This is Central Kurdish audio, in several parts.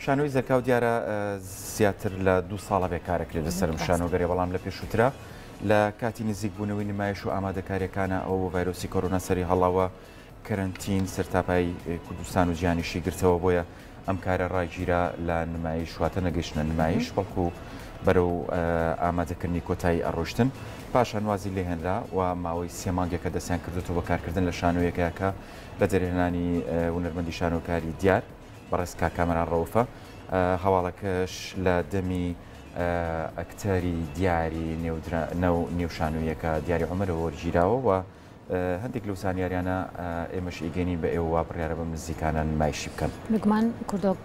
شانۆی زەرکاو دیارە زیاتر لە دوو ساڵە بێ کارەکرێت لەسەرم شانۆگەرێ، بەڵام لە پێشووترا لە کاتی نزیکبوونەوەی نمایش و ئامادەکاریەکانە ئەو ڤایرۆسی کۆرۆنا سەری هەڵاوە کەرەنتین سەرتاپای کوردستان و جیهانیشی گرتەوە، بۆیە ئەم کارە ڕاگیرا لە نمایش، واتە نەگەیشتنە نمایش بەڵکو بەرەو ئامادەکردنی کۆتایی ئەڕۆشتن. پاشان وازی لێهێنرا و ماوەی سێ مانگێکە دەستیان کردوتەوە بە کارکردن لە شانۆیەکە کە لە دەرهێنانی هونەرمەندی شانۆکاری دیار بەڕێز کاک کامەران ڕەوفە. هەواڵەکەش لە دەمی ئەکتەری دیاری نێو شانۆیەکە دیاری عومەرەوە وەرگیراوە و هەندێک لەو زانیاریانە ئێمەش ئیگەینین بە ئێوە، وا بڕیارە بەم نزیکانە نمایشی بکەن. بێگومان کوردۆک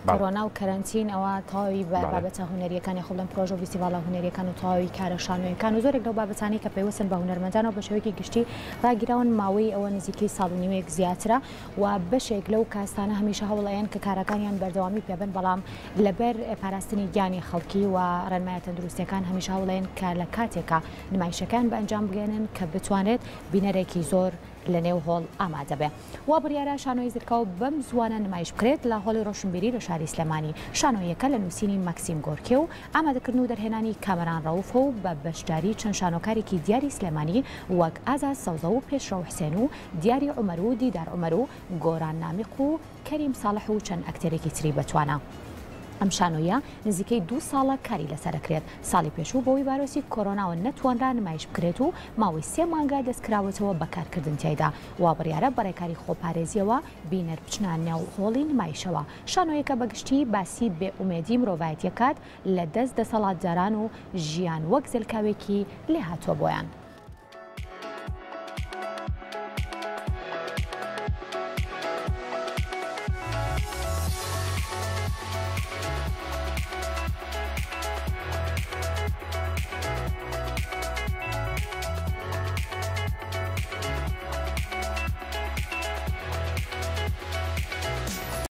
کۆرۆنا و کەرەنتین ئەوە تەواوی بابەتە هونەریەکان یاخود بڵێم پرۆژە و فیستیڤاڵە هونەریەکان و تەواوی کارە شانۆیەکان و زۆرێک لەو بابەتانەی کە پەیوەستن بە هونەرمەندانەوە بە شێوەیەکی گشتی ڕاگیراون ماوەی ئەوە نزیکەی ساڵ و نیوەیەک زیاترە و بەشێک لەو کاستانە هەمیشە هەوڵ ئەیەن کە کارەکانیان بەردەوامی پێبن بەڵام لەبەر پاراستنی گیانی خەڵکی و ڕێنمایە تەندروستیەکان هەمیشە هەوڵ ئەیەن کە لە کاتێکا نمایشەکەیان بە ئەنجام بگەیەنن کە بتوانرێت بینەرێکی زۆر لە نێو هۆڵ ئامادە بێ. وا بڕیارە شانۆی زرکاو بەم زووانە نمایش بکرێت لە هۆڵی ڕۆشنبیری لە شاری سلێمانی. شانۆییەکە لە نووسینی مەکسیم گۆرکێ و ئامادەکردن و دەرهێنانی کامەران ڕەوفە و بە بەشداری چەند شانۆکارێکی دیاری سلێمانی وەک ئازاد سەوزە و پێشڕەو حسێن و دیاری عومەر و دیدار عومەر و گۆران نامیق و کەریم ساڵح و چەند ئەکتەرێکی تری بەتوانا. ئەم شانۆییە نزیکەی دوو ساڵە کاری لەسەر ئەکرێت، ساڵی پێشوو بەهۆی ڤایرۆسی کۆرۆناوە نەتوانرا نمایش بکرێت و ماوەی سێ مانگە دەستکراوەتەوە بە کارکردن تیایدا، وا بڕیارە بە ڕێکاری خۆپارێزییەوە بینەر بچنە نێو هۆڵی نمایشەوە. شانۆیەکە بە گشتی باسی بێ ئومێدی مرۆڤایەتی ئەکات لە دەست دەسەڵاتداران و ژیان وەک زەلکاوێکی لێهاتووە بۆیان.